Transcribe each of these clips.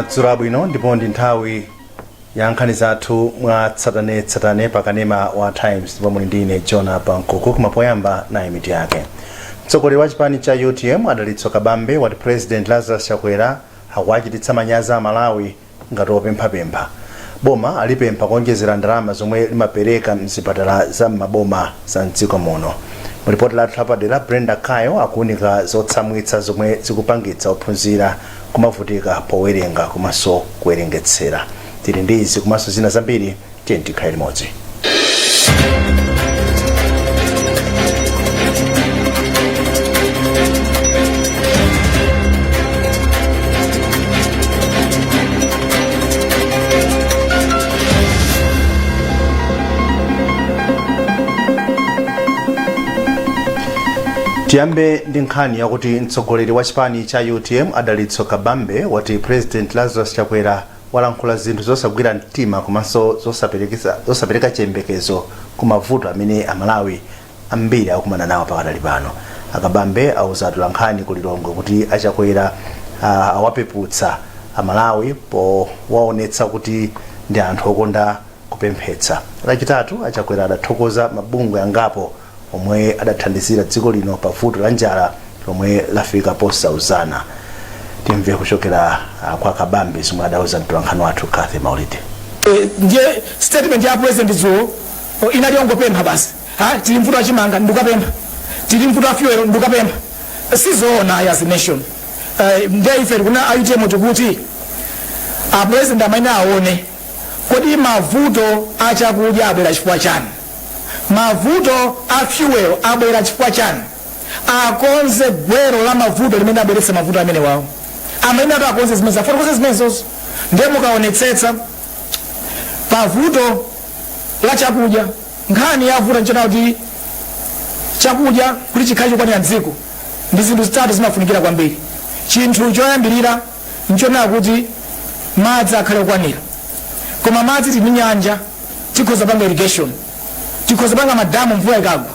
Madzulo abwino, ndipo ndi nthawi ya nkhani zathu mwa tsatanetsatane pa kanema wa Times, ndipo muli ndi ine Jona Pankuku. Koma poyamba, nayi mitu yake. Mtsogoleri wa chipani cha UTM Adalitso Kabambe wati President Lazarus Chakwera akuwachititsa manyazi a Malawi ngati opemphapempha. Boma alipempha kuonjezera ndalama zomwe limapereka mzipatala za m'maboma za mdziko muno. Mulipoti lathu lapadera, Brenda Kayo akuunika zotsamwitsa zomwe zikupangitsa ophunzira kumavutika powerenga komanso kuwerengetsera. Tili ndi izi komanso zina zambiri, tiye tikhale limodzi. Tiyambe ndi nkhani yakuti mtsogoleri wa chipani cha UTM Adalitso Kabambe wati President Lazarus Chakwera walankhula zinthu zosagwira mtima komanso zosapereka chiyembekezo ku mavuto amene Amalawi ambiri akukumana nawo pakadali pano. Akabambe auza atolankhani ku Lilongwe kuti aChakwera awapeputsa Amalawi powaonetsa kuti ndi anthu okonda kupemphetsa. Lachitatu aChakwera adathokoza mabungwe angapo omwe adathandizira dziko lino pa vuto la njala lomwe lafika posauzana. Timve kuchokera kwa Kabambe zomwe adauza mtolankhani wathu Cathy Maulidi. Ndiye statement ya president dzulo inali yongopempha basi. Ha, tili mvuto achimanga, ndikapempha. Tili mvuto a fuel, ndikapempha. Sizoona as a nation. Ndiye ife tikuna a UTM tikuti a president amene aone kodi mavuto achakudya abwera chifukwa chani, mavuto a fuel abwera chifukwa chani, akonze gwero la mavuto limene abweretsa mavuto amene wawo. Amene ati akonze zimene, afotokoze zimenezozo. Ndiye mukaonetsetsa pavuto la chakudya, nkhani yavuta nchona kuti chakudya kuti chikhale chokwanira mdziko ndi zinthu zitatu zimafunikira kwambiri. Chinthu choyambirira nchonena kuti madzi akhale okwanira. Koma madzi tili nyanja, tikhoza panga irrigation, tikhoza panga madamu mvula ikagwa,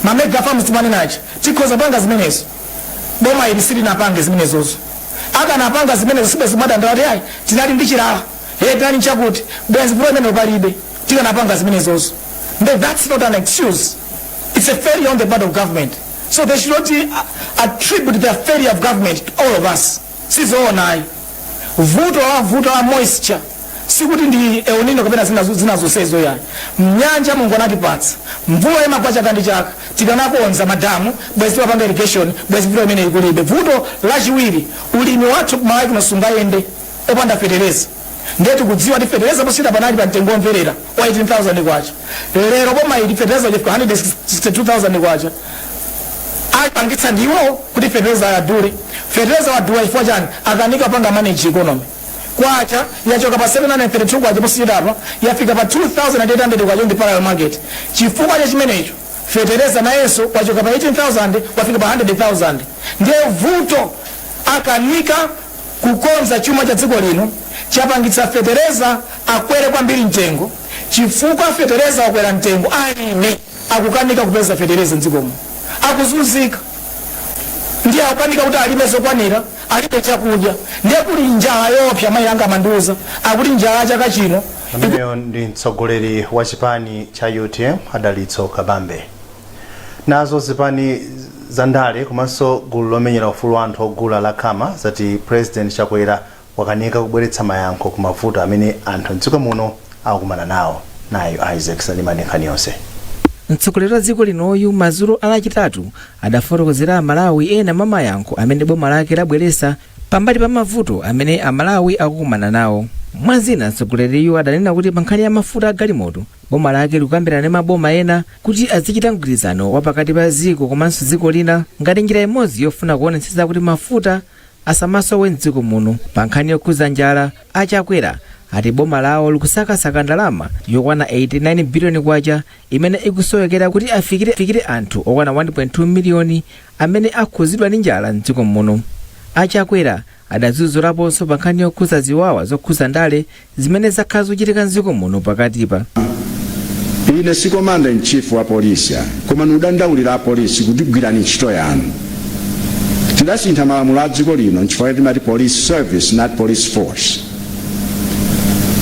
ma mega farms timanenachi, tikhoza panga zimenezo. Boma ili silinapange zimenezozo. Akanapanga zimenezo, sibwezi madandaula kuti ayi, tinali ndi chilala, hey, tinali nchakuti, bwenzi vuto imene palibe tikanapanga zimenezozo. Nde that's not an excuse, it's a failure on the part of government, so they should not attribute the failure of government to all of us. Sizoona ayi. Vuto la moisture sikuti ndi El Nino kapena zina zonsezo yayi. Mnyanja Mulungu anatipatsa mvula, imagwa chaka ndi chaka. Tikanakonza madamu, bwezi timapanga irrigation, bwezi vuto imene ikulibe. Vuto lachiwiri, ulimi wathu kumalawi kuno sungayende opanda fetereza. Ndiye tikudziwa kuti fetereza posita panali pa mtengo womverera wa 18,000 kwacha. Lero boma ili fetereza chifika 162,000 kwacha. Apangitsa ndiwo kuti fetereza adule. Fetereza wadula chifukwa chani? Akanika panga manage economy. Kwacha yachoka pa 732 kwacha posachedwapa, yafika pa 2800 kwacha ndi parallel market. Chifukwa cha chimenecho fetereza nayenso wachoka pa 18,000 wafika pa 100,000. Ndiye vuto, akanika kukonza chuma cha dziko lino, chapangitsa fetereza akwere kwambiri mtengo. Chifukwa fetereza wakwera mtengo, alimi akukanika kupeza fetereza mdzikomo, akuzunzika, ndiye akukanika kuti alime zokwanira, alibe chakudya, ndiye kuli njala yoopsa. Mayi anga amandiuza akuti njala ya chaka chino. Ameneyo ndi mtsogoleri wa chipani cha UTM Adalitso Kabambe. Nazo zipani za ndale komanso gulu lomenyera ufulu wa anthu ogula la CAMA zati President Chakwera wakanika kubweretsa mayankho ku mavuto amene anthu mdziko muno akukumana nawo. Nayo Isaac Salima ndi nkhani yonse. Mtsogoleri wa dziko linoyu madzulo a Lachitatu adafotokozera Amalawi ena mwa mayankho amene boma lake labweretsa pambali pa mavuto amene Amalawi akukumana nawo. Mwazina, mtsogoleriyu adanena kuti pa nkhani ya mafuta a galimoto, boma lake likukambirana ndi maboma ena kuti azichita mgwirizano wa pakati pa dziko komanso dziko lina ngati njira imodzi yofuna kuonetsetsa kuti mafuta asamasowe mdziko muno. Pa nkhani yokhudza njala, aChakwera ati boma lawo likusakasaka ndalama yokwana 89 biliyoni kwacha imene ikusowekera kuti afikire anthu okwana 1.2 miliyoni amene akhuzidwa ndi njala mdziko muno. Achakwera adadzudzulaponso pa nkhani yokhudza ziwawa zokhudza ndale zimene zakhala zochitika mdziko muno pakatipa. Ine si commander in chief wa polisi, koma nudandaulira apolisi kuti gwirani ntchito yanu. Tidasintha malamulo a dziko lino, nchifukwa timati Police Service, not Police Force.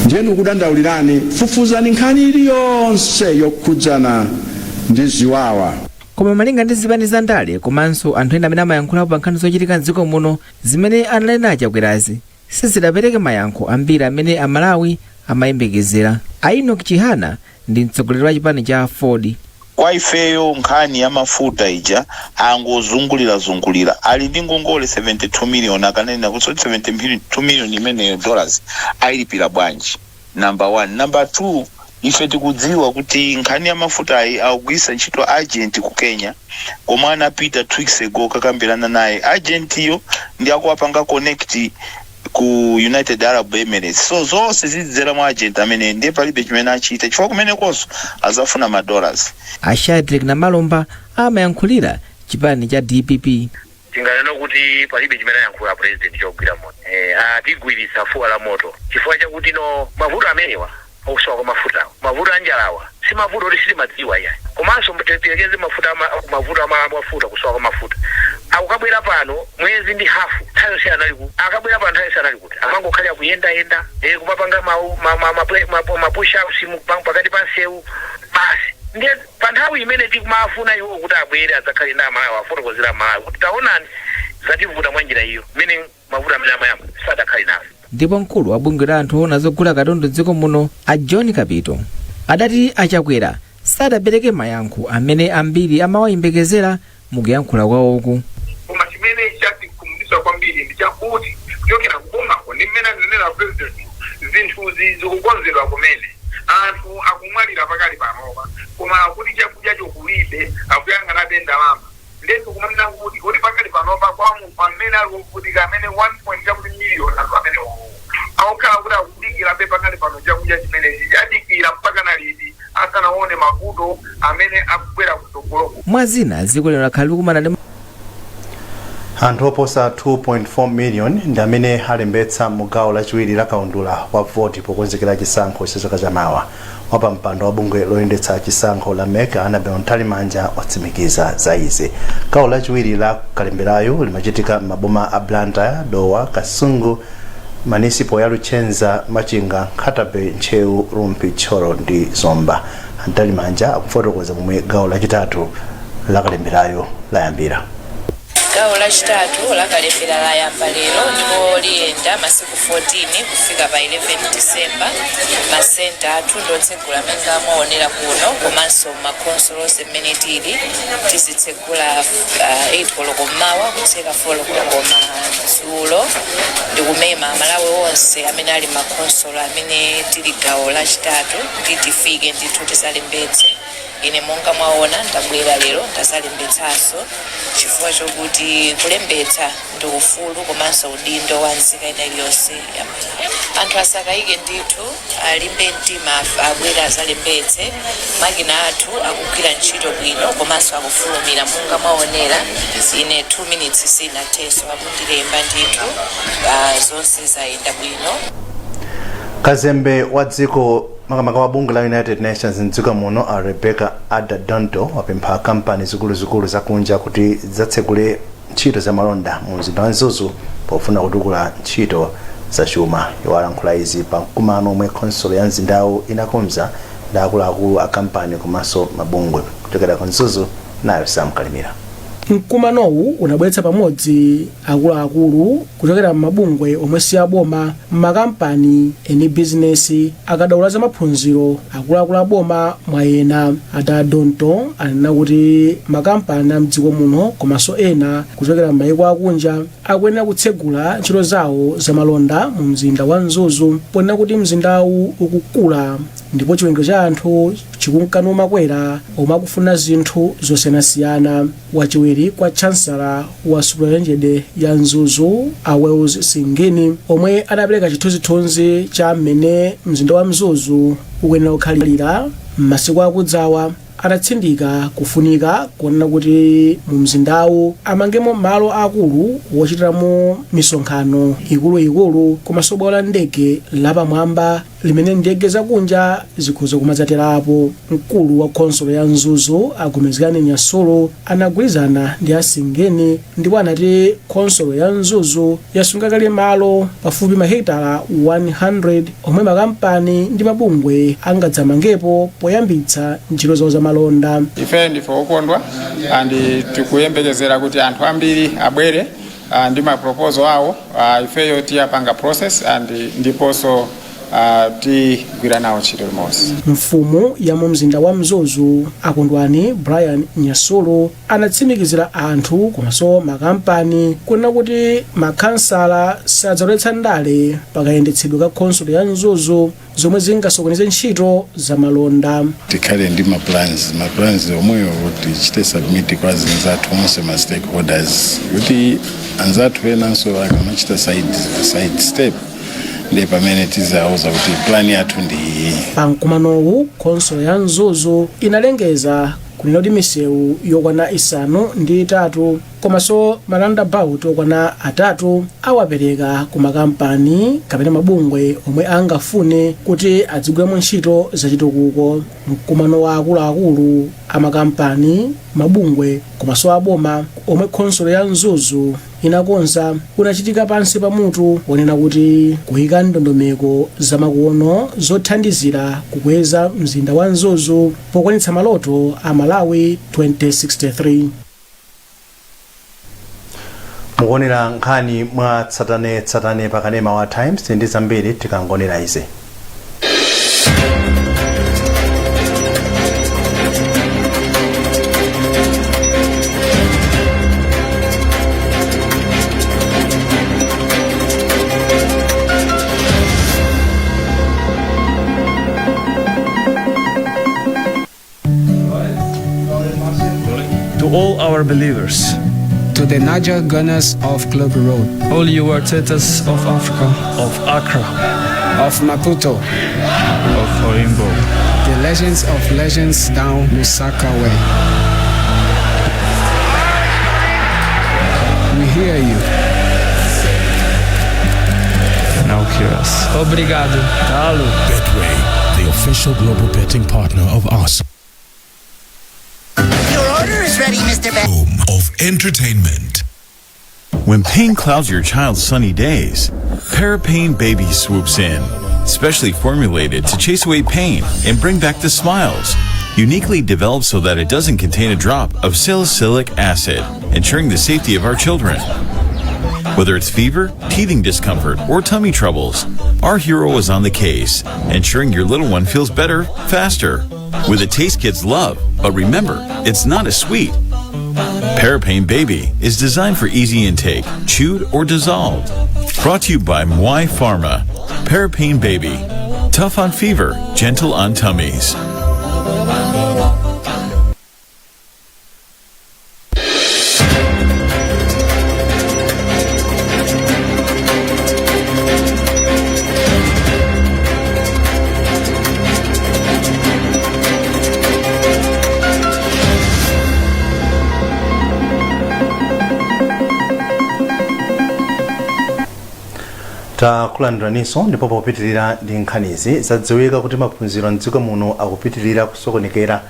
Ndiye ndikudandaulirani, fufuzani nkhani iliyonse yokhudzana ndi ziwawa. Koma malinga ndi zipani za ndale komanso anthu ena amene amayankhulapo pa nkhani zochitika mdziko muno, zimene ananena Achakwerazi sizidapereke mayankho ambiri amene Amalawi amayembekezera. A Enoch Chihana ndi mtsogoleri wa chipani cha AFORD. Kwa ifeyo, nkhani ya mafuta ija angozungulira-zungulira. Ali ndi ngongole 72 million, akanena kuti 72 million imeneyo dollars ayilipira bwanji? Number one. Number two, ife tikudziwa kuti nkhani ya mafuta ayi akugwiritsa ntchito agent ku Kenya, komwe anapita 2 weeks ago kakambirana naye agent iyo ndi akuwapanga connect ku United Arab Emirates. So zonse zidzera mwa agent amene, ndiye palibe chimene achita chifukwa kumenekonso azafuna ma dollars. A Shadrick Namalomba amayankhulira chipani cha DPP. Tinganena kuti palibe chimene ayankhula President chogwira moto. Atigwiritsa fuwa la moto chifukwa chakuti no mavuto amenewa okusowa kwa mafutawo, mavuto anjalawa, si mavuto oti sitimadziwa iyayi. Komanso tiperekeze mafuta mavuto ama mafuta, kusowa kwa mafuta akukabwera pano mwezi ndi hafu, nthawi yonse anali ku akabwera pano, nthawi yonse anali kuti amangokhalira kuyendayenda, kumapanga ma push ups pakati pa nsewu basi. Ndiye pa nthawi imene tikumafuna iwo kuti abwere adzakhale ndi Amalawi, afotokozera Amalawi kuti taonani zativuta mwa njira iyo, mmene mavuto amene amayamba sadakhale nafe. Ndipo mkulu wa bungwe la anthu oona zogula katundu dziko muno, a John Kapito, adati Achakwera sadapereke mayankho amene ambiri amawayembekezera mukuyankhula kwawoku. Koma chimene chatikhumudwitsa kwambiri ndi chakuti kuchokera kubomako ndi mmene anenera President, zinthuzi zikukonzedwa kumene, anthu akumwalira pakali panopa, koma akuti chakudya chokulibe, akuyang'anabe ndalama. Ndiye tikumanena kuti kodi pakali panopa kwa munthu amene ali wovutika, amene 1 point chakuti million anthu amene akukhala kuti akudikirabe pakali pano chakudya chimenechi, chadikira mpaka naliti asanaone mavuto amene akubwera kutsogoloko? Mwazina, dziko lino lakhala likumana ndi Anthu oposa 2.4 million ndi amene alembetsa mu gawo lachiwiri la kaundula wa voti pokonzekera chisankho cha chaka chamawa. Wapampando wa bungwe loyendetsa chisankho la MEC, Annabel Mtalimanja, watsimikiza za izi. Gawo lachiwiri la kalemberayo limachitika m'maboma a Blantyre, Dowa, Kasungu, municipal ya Luchenza, Machinga, Nkhata Bay, Ntcheu, Rumphi, Thyolo ndi Zomba. Mtalimanja akufotokoza momwe gawo lachitatu la kalemberayo layambira. Gawo lachitatu lakalembera layamba lero ndipo liyenda masiku 14 kufika pa 11 Disemba. Masenta athu ndiotsegula monga mwaonera kuno, komanso makhonsolo onse mmene tili tizitsegula 8 koloko mmawa kutseka 4 koloko madzulo. Ndikumema Malawi onse amene ali makhonsolo amene tili gawo lachitatu kuti tifike ndithu tizalembetse. Ine monga mwaona ndabwera lero, ndazalembetsanso chifukwa chokuti kulembetsa ndi ufulu komanso udindo wa nzika ina iliyonse ya Malawi. Anthu asakayike ndithu, alimbe mtima, abwere azalembetse. Makina athu akugwira ntchito bwino komanso akufulumira. Monga mwaonera, ine 2 minutes sinathenso akundilemba ndithu. Zonse zayenda bwino. Kazembe wa dziko, makamaka wa bungwe la United Nations mdziko muno, a Rebecca Adda-Dontoh, wapempha kampani zikuluzikulu zakunja kuti zidzatsegule ntchito za malonda mu mzinda wa Mzuzu pofuna kutukula ntchito zachuma. Iwo alankhula izi pa mkumano omwe khonsolo ya mzindawu inakonza ndi akuluakulu a kampani komanso mabungwe. Kuchokera ku Mzuzu, nayo Sam Kalimira. Mkumanowu unabweretsa pamodzi akuluakulu kuchokera m'mabungwe omwe si aboma, m'makampani, eni bizinesi, akadaulo za maphunziro, akuluakulu aboma, mwa ena. Adda-Dontoh anena kuti makampani a mdziko muno komanso ena kuchokera m'mayiko akunja akuyenera kutsegula ntchito zawo zamalonda mu mzinda wa Mzuzu, ponena kuti mzindawu ukukula ndipo chiwerengero cha anthu chikunkana makwera omwe akufuna zinthu zosiyanasiyana. Wachiwiri kwa chancellor wa sukulu ya ya Mzuzu, a Wells Singini, omwe adapereka chithunzithunzi cha mmene mzinda wa Mzuzu ukuyenera kukhalira m'masiku akudzawa, adatsindika kufunika kuonena kuti mu mzindawu amangemo malo akulu wochitiramo misonkhano ikuluikulu komanso bwalo la ndege lapamwamba. Limene ndege zakunja zikhoza kumadzaterapo. Mkulu wa khonsolo ya Mzuzu, a Gomezgani Nyasulu, anagwirizana ndi a Singini ndipo anati khonsolo ya Mzuzu yasunga kale malo pafupi mahekitala 100 omwe makampani ndi mabungwe angadzamangepo poyambitsa ntchito zawo zamalonda. Ife ndife okondwa and tikuyembekezera kuti anthu ambiri abwere ndi ma proposal awo. Ifeyo tiyapanga process and ndiponso tigwira nawo ntchito limodzi. Mfumu ya mu mzinda wa Mzuzu, a Kondwani Brian Nyasulu, anatsimikizira anthu komanso makampani kunena kuti makhansala sadzalowetsa ndale pakayendetsedwe ka khonsolo ya Mzuzu zomwe zingasokoneze ntchito zamalonda. Tikhale ndi ma plans omweyo tichite submit kwa anzathu onse, ma stakeholders, kuti anzathu enanso akamachita side step, ndi pamene tizauza kuti plan yathu ndi iyi. Pa mkumanowu, khonsolo ya Mzuzu inalengeza kunena kuti misewu yokwana 3 komanso ma roundabout okwana 3 awapereka ku makampani kapena mabungwe omwe angafune kuti adzigwiramo ntchito zachitukuko. Mkumano wa akuluakulu a makampani, mabungwe komanso aboma omwe khonsolo ya Mzuzu inakonza unachitika pansi pa mutu wonena kuti kuyika ndondomeko zamakono zothandizira kukweza mzinda wa Mzuzu pokwanitsa maloto a Malawi 2063. Mukuonera nkhani mwa tsatane tsatane pa kanema wa Times ndi zambiri tikangonera izi. To all our believers. To the Niger Gunners of Club Road. All you Artetas of Africa. Of Accra. Of Maputo. Of Oimbo. The legends of legends down Lusaka way. We hear you. Now hear us. Obrigado. Talo. Betway, the official global betting partner of Arsenal. Your order is ready, Mr. Ben. Home of entertainment. When pain clouds your child's sunny days, Parapain Baby swoops in. Specially formulated to chase away pain and bring back the smiles. Uniquely developed so that it doesn't contain a drop of salicylic acid, ensuring the safety of our children. Whether it's fever, teething discomfort, or tummy troubles, our hero is on the case, ensuring your little one feels better, faster. With a taste kids love, but remember, it's not as sweet. Parapain Baby is designed for easy intake, chewed or dissolved. Brought to you by Mwai Pharma. Parapain Baby. Tough on fever, gentle on tummies. Takulandiraninso, ndipo popitirira ndi nkhanizi, zadziwika kuti maphunziro mdziko muno akupitirira kusokonekera,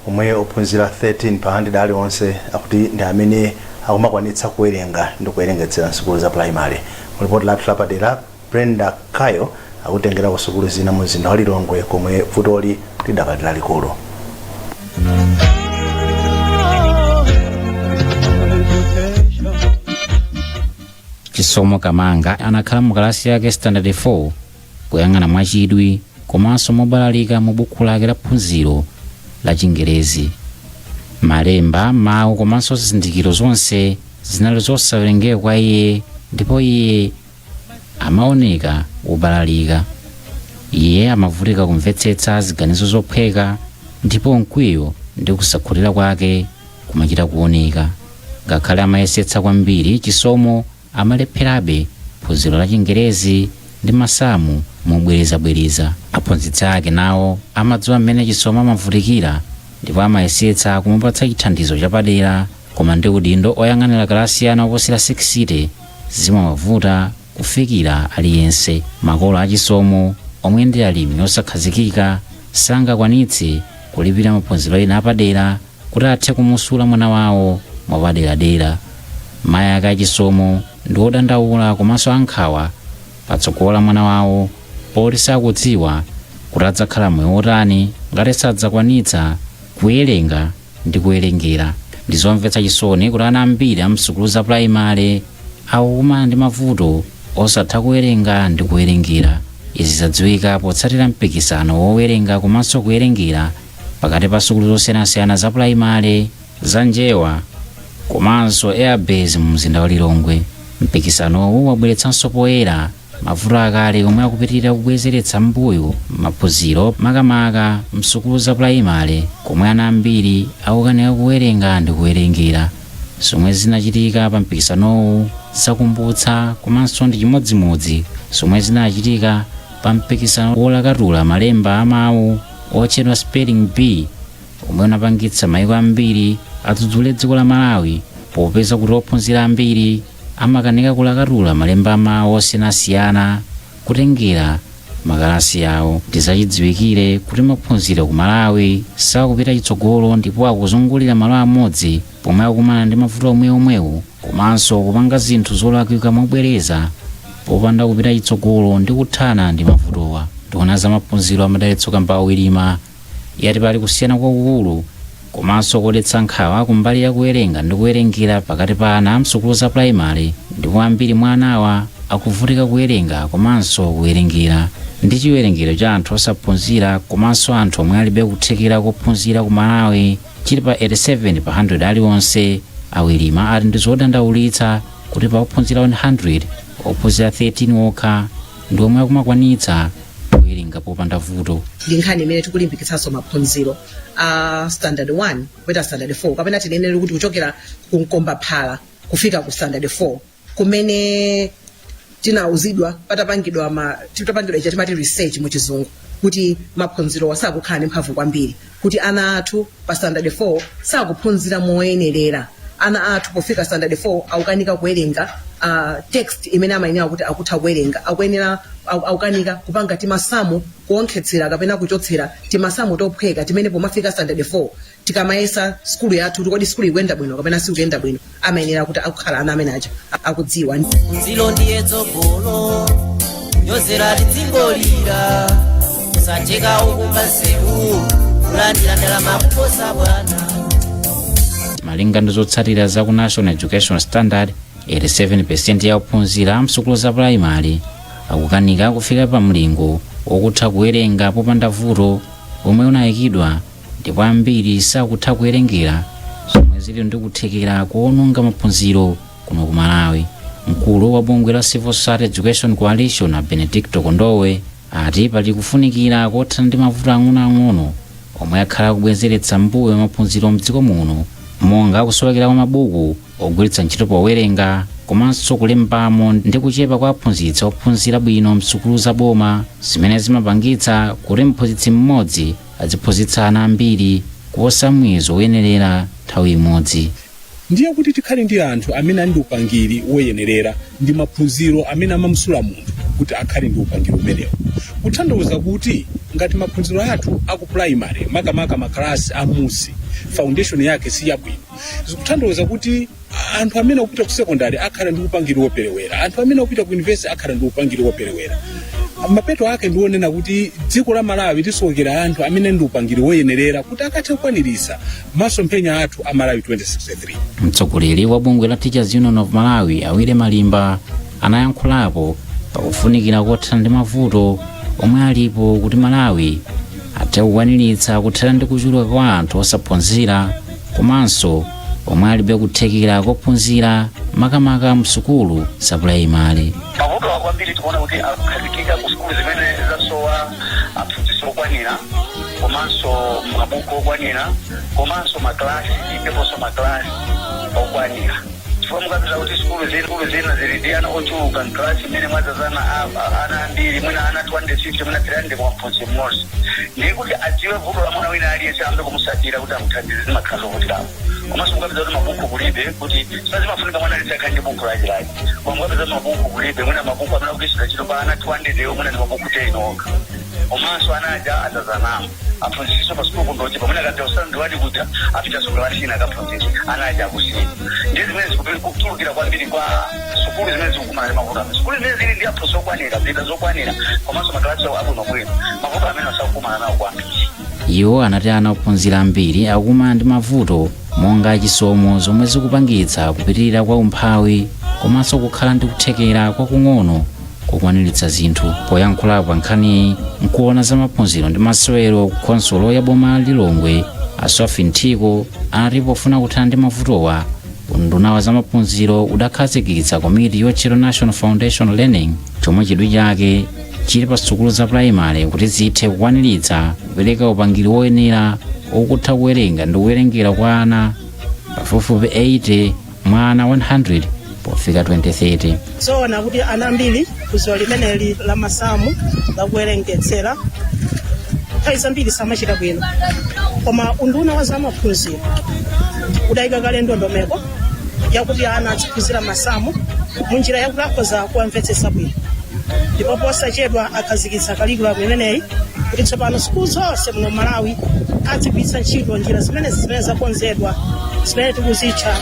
omwe ophunzira 13 pa 100 aliwonse akuti ndi amene akumakwanitsa kuwerenga ndi kuwerengetsera msukulu za primary. Mulipoti lathu lapadera, Brenda Kayo akutengera ku sukulu zina mu mzinda wa Lilongwe komwe vutoli lidakali lalikulu. Chisomo Kamanga anakhala mu kalasi yake standard 4, kuyang'ana mwachidwi komanso mobalalika mu buku lake la phunziro la Chingerezi. Malemba, mawu komanso zizindikiro zonse zinali zosawerengeka kwa iye, ndipo iye amaoneka wobalalika. Iye amavutika kumvetsetsa ziganizo zophweka, ndipo mkwiyo ndi kusakhutira kwake kumachita kuoneka. Ngakhale amayesetsa kwambiri, Chisomo amalepherabe phunziro la Chingerezi ndi masamu mobwerezabwereza. Aphunzitsi ake nawo amadziwa mmene Chisomo amavutikira, ndipo amayesetsa kumupatsa chithandizo chapadera, koma ndi udindo oyang'anira kalasi ya ana oposera 60, zimawavuta kufikira aliyense. Makolo a Chisomo Omwe ndi alimi osakhazikika sangakwanitse kulipira maphunziro ena apadera kuti athe kumusula mwana wawo mwapaderadera. Mayi ake aChisomo ndi odandaula komanso ankhawa patsogolo la mwana wawo, poti sakudziwa kuti adzakhala moyo wotani ngati sadzakwanitsa kuwerenga ndi kuwerengera. Ndizomvetsa chisoni kuti ana ambiri a msukulu za pulaimale akukumana ndi mavuto osatha kuwerenga ndi kuwerengera. Izi zadziwika potsatira mpikisano wowerenga komanso kuwerengera pakati pa sukulu zosiyanasiyana za pulaimale za Njewa komanso Airbase mu mzinda wa Lilongwe. Mpikisanowu wabweretsanso poyera mavuto akale omwe akupitirira kubwezeretsa mbuyo maphunziro, makamaka msukulu za pulaimale komwe ana ambiri akukanika kuwerenga ndi kuwerengera. Zomwe zinachitika pa mpikisanowu zakumbutsa komanso ndi chimodzimodzi zomwe zinachitika pa mpikisano wolakatula malemba amawu otchedwa Spelling Bee, omwe unapangitsa maiko ambiri adzudzule dziko la Malawi popeza kuti ophunzira ambiri amakanika kulakatula malemba amawu osiyanasiyana kutengera makalasi awo. Ndizachidziwikire kuti maphunziro ku Malawi sakupita chitsogolo ndipo akuzungulira malo amodzi, pomwe akukumana ndi mavuto omweomwewo komanso kupanga zinthu zolakwika mobwereza popanda kupita chitsogolo ndi kuthana ndi mavutowa. Nduna za maphunziro a Madalitso Kambauwa Wirima yati pali kusiyana kwakukulu komanso kodetsa nkhawa kumbali ya kuwerenga ndi kuwerengera pakati pa ana amsukulu za pulaimale, ndipo ambiri mwa anawa akuvutika kuwerenga komanso kuwerengera. Ndi chiwerengero cha anthu osaphunzira komanso anthu omwe alibe kuthekera kophunzira ku Malawi chili pa 87 pa 100 aliwonse. A Wirima ati ndi zodandaulitsa kuti pa ophunzira 100, ophunzira 13 okha ndi omwe akumakwanitsa kuwerenga popanda vuto. Ndi nkhani imene tikulimbikitsanso maphunziro a standard 1 kupita standard 4, kapena tinenere kuti kuchokera ku mkombaphala kufika ku standard 4, kumene tinauzidwa patapangidwa icha timati research mu Chizungu kuti maphunziro sakukhala ndi mphamvu kwambiri, kuti ana athu pa standard 4 sakuphunzira moyenerera. Ana athu pofika standard 4 akukanika kuwerenga text imene amayenera kuti akutha kuwerenga, akuyenera akukanika kupanga timasamu, kuonkhetsera kapena kuchotsera, timasamu tophweka timene pomafika standard 4 tikamayesa skulu yathu kuti kodi skulu ikuyenda bwino kapena sikuyenda bwino, amayenera kuti akukhala ana amene aja akudziwa. Nzilo ndiye tsogolo, kunyozera tidzingolira, kusatheka ukumba nsewu, kulandira ndalama kuposa bwana. Malinga ndi zotsatira za ku National Education Standard, 87% ya ophunzira amsukulu za pulaimali akukanika kufika pa mlingo wokutha kuwerenga popanda vuto omwe unayikidwa, ndipo ambiri sakutha kuwerengera, zomwe zili ndi kuthekera kuononga maphunziro kuno ku Malawi. Mkulu wa bungwe la Civil Society Education Coalition a Benedicto Kondowe ati pali kufunikira kothana ndi mavuto ang'onoang'ono omwe akhala akubwezeretsa mbuyo maphunziro mdziko muno, monga kusowekera kwa mabuku ogwiritsa ntchito powerenga komanso kulembamo ndi kuchepa kwa aphunzitsi ophunzira bwino msukulu za boma, zimene zimapangitsa kuti mphunzitsi mmodzi aziphunzitsa ana ambiri kuposa muyezo woyenerera nthawi imodzi. Ndiye kuti tikhale ndi anthu amene ali ndi upangiri woyenerera ndi maphunziro amene amamusula munthu kuti akhale ndi upangiri umenewo, kutanthauza kuti ngati maphunziro athu aku primary, makamaka makalasi amusi, foundation yake si yabwino, zikutanthauza kuti anthu amene akupita ku secondary akhala ndi upangiri woperewera, anthu amene akupita ku university akhala ndi upangiri woperewera. Mapeto ake ndionena kuti dziko la Malawi lisowekera anthu amene ndi upangiri woyenerera kuti akathe kukwaniritsa masomphenya athu a Malawi 2063. Mtsogoleri wa bungwe la Teachers Union of Malawi a Willie Malimba anayankhulapo pakufunikira kothana ndi mavuto omwe alipo kuti Malawi athe kukwaniritsa kuthana ndi kuchuluka kwa anthu osaphunzira komanso omwe alibe kuthekera kophunzira, makamaka msukulu za pulaimali. Mavuto kwambiri tikuona kuti akukhazikika ku sukulu zimene zasowa aphunzitsi okwanira komanso mabuku okwanira komanso maklasi, ndiponso maklasi okwanira, chifukwa mukapeza kuti sukulu zina zili ndi ana ochuluka mklasi imene mwadzazana ana ambiri, mwina ana 250, mwina 300 kwa mphunzitsi mmodzi, ndiye kuti adziwe vuto la mwana wina aliyense, ambe kumusatira kuti amuthandize, zimakhala zovutirapo. Komanso mukapeza kuti mabuku kulibe, kuti sazimafunika mwana aliyense akhale ndi buku lachilaki, koma mukapeza mabuku kulibe, mwina mabuku amene akugwiritsidwa ntchito pa ana 200 ewo mwina ndi mabuku 10 okha. Komanso ana aja adzazanamo, aphunzitsinso pa sukulu kundochepa. Mwina akadza standard 1 kuja, apitanso kalasi ina akaphunzitsa, ana aja akusiya. Ndiye zimene zikutulukira kwambiri kwa sukulu zimene zikukumana ndi mavuto amene, sukulu zimene zili ndi aphunzitsi okwanira, zida zokwanira, komanso makalasi abwinobwino, mavuto amene asakukumana nawo kwambiri. Iwo anati ana ophunzira ambiri akukumana ndi mavuto monga chisomo, zomwe zikupangitsa kupitirira kwa umphawi komanso kukhala ndi kuthekera kwakung'ono kukwaniritsa zinthu. Poyankhulapo pa nkhaniyi, nkuona za maphunziro ndi masewero ku khonsolo ya boma la Lilongwe, a Sophie Nthiko, anati pofuna kuthana ndi mavutowa, unduna wa zamaphunziro udakhazikitsa komiti yotchedwa National Foundation Learning, chomwe chidwi chake chili pa sukulu za purayimale kuti zithe kukwaniritsa kupereka upangiri woyenera okutha kuwerenga ndi kuwerengera kwa ana pafupifupi 80 mwa ana 100 pofika 2030. Zoona kuti ana ambiri phunziro limeneli la masamu, lakuwerengetsera, nthawi zambiri samachita bwino, koma unduna wa zamaphunziro udayika kale ndondomeko yakuti ana aziphunzira masamu munjira yakuti akhoza kuwamvetsetsa bwino, ndipo posachedwa akhazikitsa curriculum imeneyi kuti tsopano sukulu zonse muno Malawi adzigwiritsa ntchito njira zimenezi zimene zakonzedwa, zimene tikuzitcha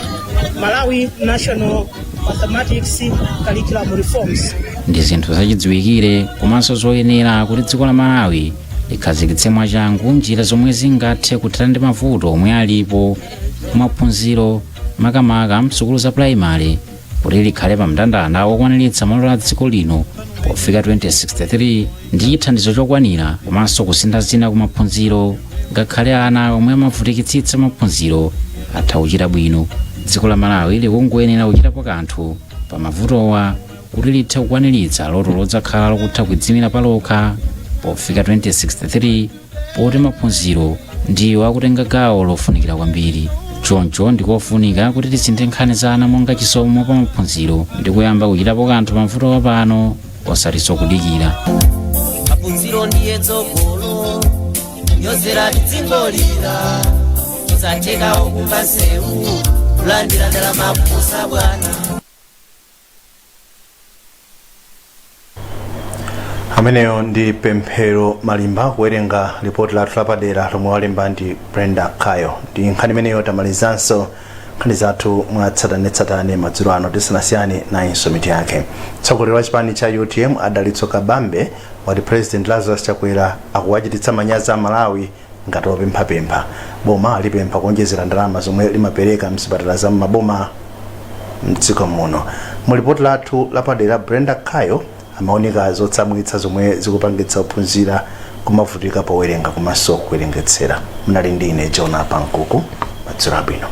Malawi National Mathematics Curriculum Reforms. Ndi zinthu zachidziwikire komanso zoyenera kuti dziko la Malawi likhazikitse mwachangu njira zomwe zingathe kuthana ndi mavuto omwe alipo kumaphunziro, makamaka msukulu za purayimale, kuti likhale pa mndandanda wokwaniritsa maloto a dziko lino pofika 2063 ndi chithandizo chokwanira komanso kusintha zina kumaphunziro. Ngakhale ana omwe amavutikitsitsa maphunziro atha kuchita bwino. Dziko la Malawi likungoyenera kuchitapo kanthu pa mavutowa kuti lithe kukwaniritsa loto lodzakhala lokutha kudziyimira palokha pofika 2063, poti maphunziro ndiwo akutenga gawo lofunikira kwambiri. Choncho ndikofunika kuti tisinthe nkhani za ana monga Chisomo pa maphunziro ndi kuyamba kuchitapo kanthu pa mavutowa pano, osatinso kudikira. Maphunziro ndiye tsogolo, nyozera tidzingolira, usatheka okumba nsewu, kulandira ndalama kuposa bwana. Ameneyo ndi Pemphero Malimba kuwerenga lipoti lathu lapadera lomwe walemba ndi Brenda Kayo. Ndi nkhani imeneyo tamalizanso nkhani zathu mwatsatanetsatane madzulo ano. Tisanasiyane, nayinso mitu yake. Mtsogoleri wa chipani cha UTM, a Dalitso Kabambe, wati President Lazarus Chakwera akuwachititsa manyazi a Malawi ngati opemphapempha. Boma lipempha kuonjezera ndalama zomwe limapereka mzipatala za m'maboma mdziko muno. Mu lipoti lathu lapadera, Brenda Kayo amaoneka zotsamwitsa zomwe zikupangitsa ophunzira kumavutika powerenga komanso kuwerengetsera. Munali ndi ine Jona Pankuku. Madzulo abwino.